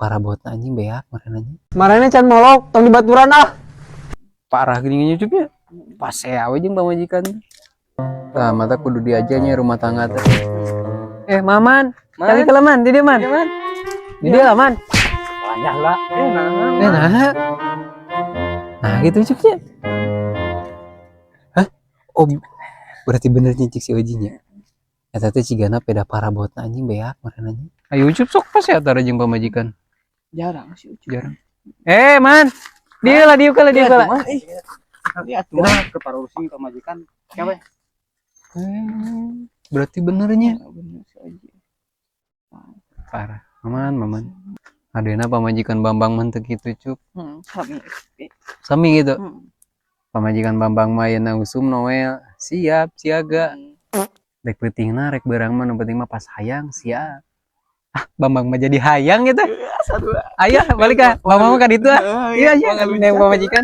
Parabotna, anjing, beak meureun, anjing. Marane can molok, tong dibaturan ah. Parah gini nyucupnya. Pasea we jeung pamajikan. Tah, mata kudu diajarnya rumah tangga teh. Eh, Maman, kali kelaman, di dia, Man. Di dia lah, Man. Banyak lah. Eh, nah. Eh, nah. Nah, gitu cuknya. Hah? Oh, berarti bener cik si Ojinya. Eta teh cigana peda parabotna, anjing, beak meureun, anjing. Ayo Ucup sok pas ya tara jeung pamajikan. Jarang sih Ucup. Jarang. Eh, Man. Dia lah, dia lah, dia lah. Iya, tuh mah ke parusi pamajikan. Siapa? Eh, berarti benernya. Bener si Oji. Parah. Maman, Maman. Adena pamajikan Bambang mah teu kitu, Cup. Sami. Sami gitu. Pamajikan Bambang mah ayeuna usum Noel, siap siaga. Rek peutingna rek beurang mah, nu penting mah pas hayang siap. Ah, Bambang mah jadi hayang gitu. Ayo balik ah. Bambang mah ka ditu ah. Iya, neng pamajikan.